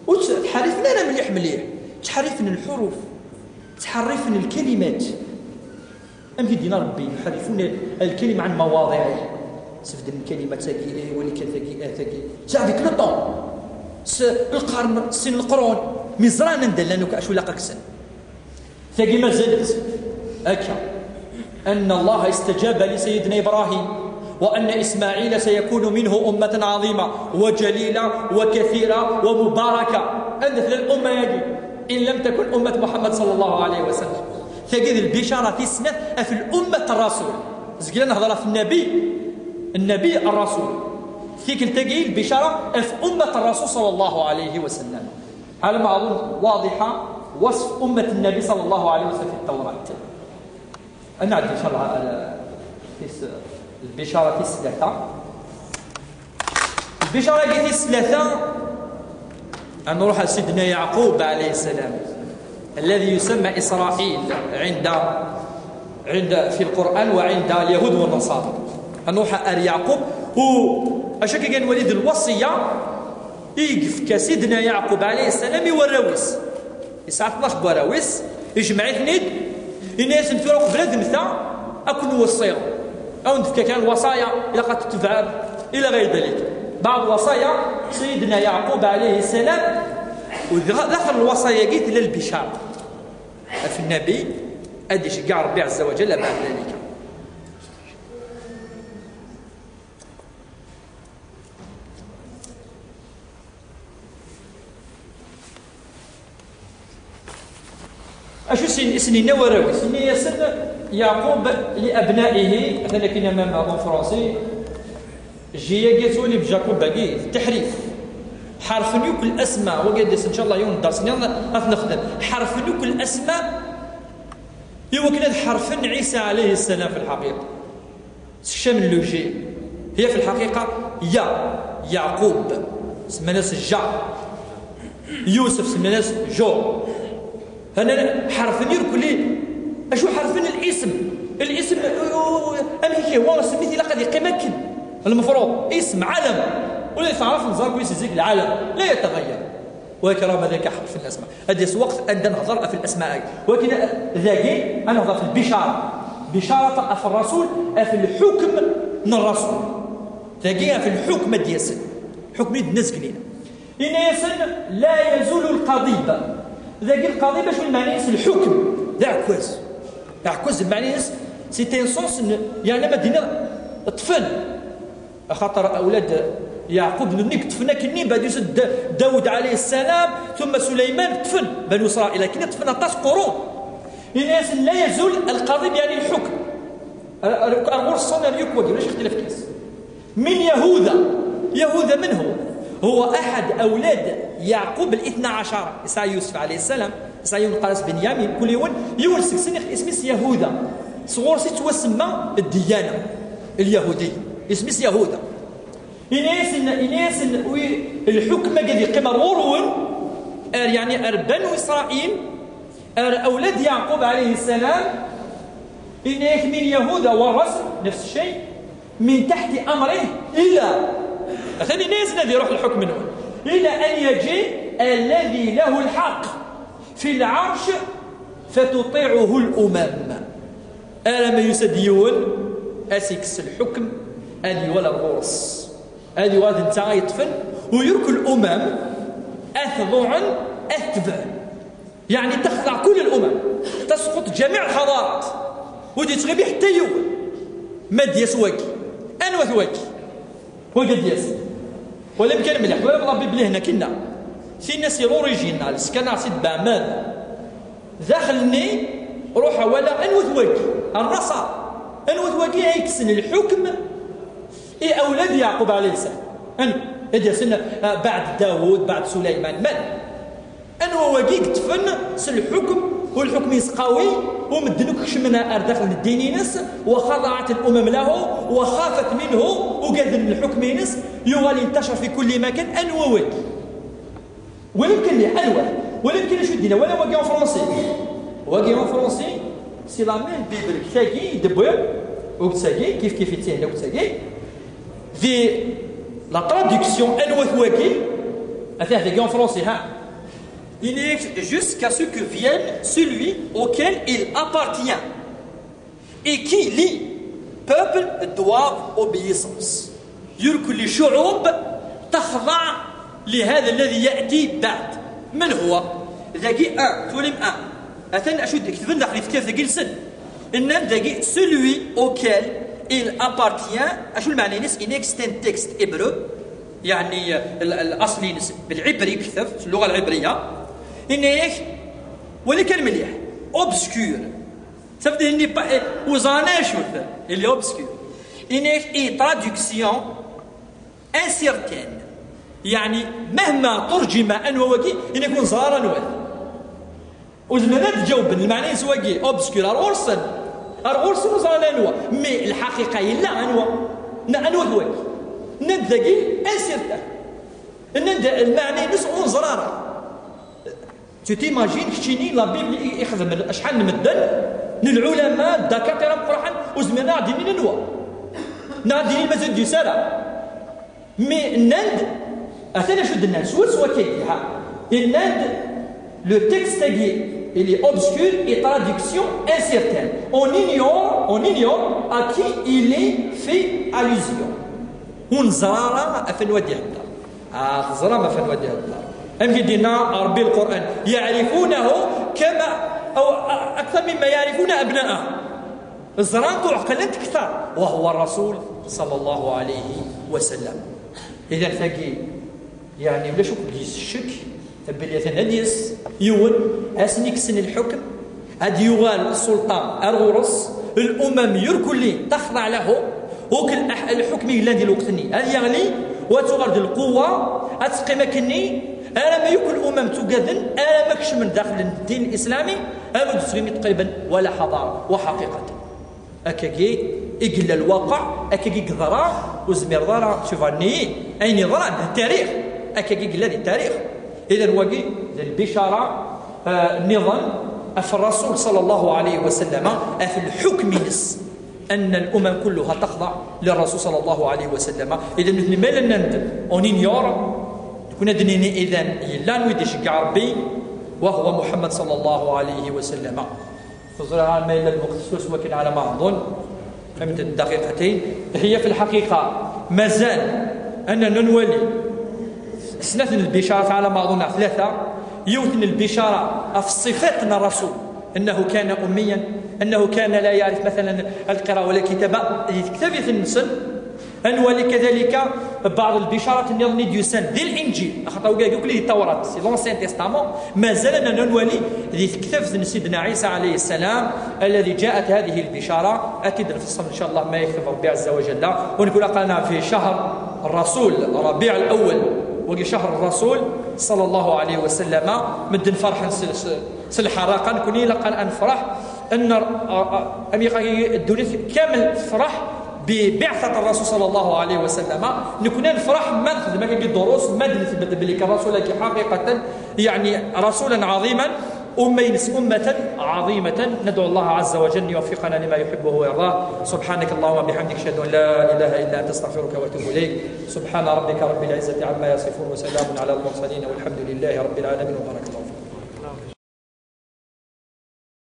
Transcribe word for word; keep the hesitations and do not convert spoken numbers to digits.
Ur tt-, ttḥerrifen ara mliḥ mliḥ. Ttḥerrifen lḥuruf. Ttḥerrifen lkalimat. Amek i d-yenna Rebbi, يحرفون الكلم عن مواضعه. Sbedden lkalima tagi, eh, wali kan tagi, eh, tagi. C'est avec le temps. S lqern, sin leqrun. Mi ẓran anda llan akk acu ilaq ad kksen. Tagi mazal-itt akka. أن الله استجاب لسيدنا إبراهيم، وأن إسماعيل سيكون منه أمة عظيمة وجليلة وكثيرة ومباركة. Anda tella الأمة-agi? إن لم تكن أمة محمد صلى الله عليه وسلم. Tagi d lbicara tis snat ɣef الأمة الرسول. Zgilan nehḍer ɣef النبي، النبي الرسول. Tikkelt-agi lbicara ɣef أمة الرسول صلى الله عليه وسلم. على ما أظن واضحة وصف أمة النبي صلى الله عليه وسلم في التوراة. أنا عندي إن شاء الله على tis-, البشارة tis tlata. البشارة tis tlata، أن نروح سيدنا يعقوب عليه السلام الذي يسمى إسرائيل عند، عند، في القرآن وعند اليهود والنصارى. أن نروح آل يعقوب و أشكي كان وليد الوصية يقف كسيدنا يعقوب عليه السلام يورى ويس. Yesɛa tnac n warraw-is, ijmeɛ-iten-id, yenna-yasen: "Tura uqbel ad mmteɣ, ad ken-weṣṣiɣ. Ad wen-d-fkeɣ kra n lwaṣaya, ilaq ad tt-tebɛem, ila ɣayr dalik." Beɛd lwaṣaya, Sidna Yeɛqub ɛalayhi ssalam, u dɣa daxel lwaṣaya-agi tella lbicara ɣef Nnabi, ad iceggeɛ Rebbi ɛezza wa jalla beɛd dalika. Acu i sen-, i sen-yenna warraw-is? Yenna-yasen Yeɛqub li abna'ihi, atan akin amam en français, J-agi ad twali Jacob-agi, d taḥrif. Ḥerfen yakk l-asma, wagi ad d-yas, ncallah, yiwen n dars nniḍen ad t-nexdem. Ḥerfen yakk l-asma i wakken ad ḥerfen Ɛisa ɛalayhi ssalam fi lḥaqiqa. Sekcam n le J. Hiya fi lḥaqiqa Ya. Yeɛqub, semman-as Ja. Yusef, semman-as Jo. Hana ḥerfen irkelli. Acu ḥerfen? L-isem. L-isem, uh, amek i huwa, isem-is ilaq ad yeqqim akken. Lmefruḍ, isem, ɛalam. Ula i teɛraf nẓer kul si zik lɛalam. La yetɣayyar. Wa kra ma daka ḥerf n lasma. Ad d-yas lweqt anda nehḍer ɣef lasma-agi. Walakin, eh, dagi, ad nehḍer ɣef lbicara. Bicara ɣef Rasul, ɣef lḥukm n Rasul. Dagi ɣef lḥukm ad d-yasen. Ḥukm i d-nezgnin. Yenna-yasen, la yazulu lqaḍib. Dagi lqaḍib, acu lmeɛna-is? Lḥukm. D aɛekkaz. Aɛekkaz lmeɛna-is, c'est un sens n, yeɛni ma d-iniɣ, ṭṭfen. Axaṭer awlad Yeɛqub nni ṭṭfen akkenni, bad yus-d Da-, Dawed ɛalayhi ssalam, tumma Suleyman, ṭṭfen Banu Israil, akkenni ṭṭfen aṭas qurun. Yenna-yasen, la yazul lqaḍib, yeɛni lḥukm. Ar, ar, ar ɣur-sen ar yakk wagi, ulac ixtilaf deg-s. Min Yahuda. Yahuda من هو؟ هو أحد أولاد يعقوب الاثنى عشر. Yesɛa Yusef ɛalayhi ssalam, yesɛa yiwen qqaren-as Binyamin, kul yiwen, yiwen seg-sen isem-is Yahuda. Sɣur-s i ttwasemma ddiyana, lyahudi. Isem-is Yahuda. Ini-asen, ini-asen, wi-, lḥukm-agi ad yeqqim ar ɣur-wen, ar, yeɛni ar Banu Israil, ar awlad Yeɛqub ɛalayhi ssalam, ini-ak min Yahuda wa rasm, nefs cay, min taḥti amrih, ila. Atan ini-asen ad iruḥ lḥukm-nwen. Ila an yaji alladhi lahu lḥaq fi lɛarc fatuṭiɛuhu lumam. Alamma yusa-d yiwen, ad s-ikkes lḥukm, ad yuɣal ar ɣur-s. Ad yuɣal d netta ay yeṭṭfen, u yakk lumam ad t-ḍuɛen, ad t-tebɛen. Yeɛni taxḍeɛ kul lumam, tasquṭ jamiɛ lḥadarat, ur d-yettɣimi ḥetta yiwen. Ma d-yas wagi, anwa-t wagi? Wagi ad d-yas. Wala amkan mliḥ, wala Rebbi bli hna kinna. Tin-as i l'origine, leskan-as-id beɛmada. Daxel-nni, ruḥ awala, anwa-t wagi? Rrasa. Anwa-t wagi ay yekksen lḥukm i awlad Yeɛqub ɛalayhi ssalam? Anwa? Ad d-yasen, ah, beɛd Dawud, beɛd Suleyman. Man? Anwa wagi i yeṭṭfen s lḥukm, u lḥukm-is qawi, u medden akk kecmen ar daxel n ddin-ines, wa xadaɛat lumam lahu, wa xafat minhu, ugaden lḥukm-ines, yuɣal yentacir fi kulli makan, anwa wagi? Wala amkan mliḥ, anwa? Wala amkan acu d-yenna, wala wagi en français. Wagi en français, c'est la même Bible, tagi i d-wwiɣ, u tagi, kif kif i d-tihna, u tagi. Di la traduction, anwa-t wagi? Atah dagi en français, ha? Il est jusqu'à ce que vienne celui auquel il appartient et qui les peuples doivent obéissance. يركل الشعوب تخضع لهذا الذي يأتي بعد. من هو؟ ذاكي أن تولم أن أثنى أشد كتبنا داخل في كيف ذاكي السن إن ذاكي celui auquel il appartient. أشو المعنى ينس إنك ستين تكست إبرو يعني الأصل ينس بالعبري كتب في اللغة العبرية إنك ولكن مليح obscur. Ça veut dire il n'est pas وزانيشوث اللي obscur. إنك إي traduction incertaine. يعني مهما ترجم أنواكي إن يكون زارا وث وزمنا تجاوبن المعنى يسواكي obscur أرغرسن أرغرسن وزارا أنوا مي الحقيقة إلا أنوا نا أنوا ثواكي نندقي incertain. نند المعنى نسو زرارة. Tu t'imagines كتشيني la Bible يخدم شحال من مدن من العلماء الدكاترة مقرحن وزمنا دينين نوا نا دينين مازال ديسارة. Mais نند أثنى شو دنا سور سوا كي ها نند le texte تاعي il est obscur et traduction incertaine. On ignore, on ignore à qui il est fait allusion. ونزرارة أفن ودي هدا آه زرا ما فن ودي هدا أم يدينا ربي القرآن يعرفونه كما أو أكثر مما يعرفون أبناءهم. زران عقلت كثر وهو الرسول صلى الله عليه وسلم. إذا ثقي يعني ولا شك ديس الشك بلي ثنا ديس يون أسني كسن الحكم أد يغال السلطان أرغورس الأمم يركلي تخضع له وكل الحكم إلا دي الوقت ني هذه يغلي وتغرد القوة أتقيم كني أنا ما يكل أمم تقدن أنا مكش من داخل الدين الإسلامي أبد سويمي تقريبا ولا حضارة وحقيقة. أكاكي إقل الواقع أكاكي قذرة وزمير ضرا شوفاني أين ضرا التاريخ. أكاكي قل هذه التاريخ. إذا واقي البشارة آه، نظام في الرسول صلى الله عليه وسلم في الحكم نس أن الأمم كلها تخضع للرسول صلى الله عليه وسلم. إذا مثل ما لنا on ignore كنا دنيني إذا يلان ويدي شقع ربي وهو محمد صلى الله عليه وسلم. تزرع ما إلا الوقت سوس وكن على ما أظن فهمت الدقيقتين. هي في الحقيقة مازال أننا نولي سنة البشارة على ما أظن ثلاثة. يوثن البشارة في صفاتنا الرسول أنه كان أميا أنه كان لا يعرف مثلا القراءة ولا الكتابة يكتب يثنسن أنولي كذلك بعض البشارات النظام ديوسان ذي الإنجيل أخطأ وقال يقول لي التوراة c'est l'Ancien Testament. ما زالنا نولي ذي كتاب سيدنا عيسى عليه السلام الذي جاءت هذه البشارة أكيد نفصل إن شاء الله ما يكتب ربي عز وجل. ونقول قالنا في شهر الرسول ربيع الأول وقي شهر الرسول صلى الله عليه وسلم مدن فرحا سلحة راقا كوني لقى أن فرح أن أمي الدنيا كامل فرح ببعثة الرسول صلى الله عليه وسلم. نكون نفرح ما نخدم هكا الدروس ما نثبت بلي الرسول كي حقيقة يعني رسولا عظيما أمة أمة عظيمة. ندعو الله عز وجل أن يوفقنا لما يحبه ويرضاه. سبحانك اللهم وبحمدك أشهد أن لا إله إلا أنت أستغفرك وأتوب إليك. سبحان ربك رب العزة عما يصفون وسلام على المرسلين والحمد لله رب العالمين وبارك الله.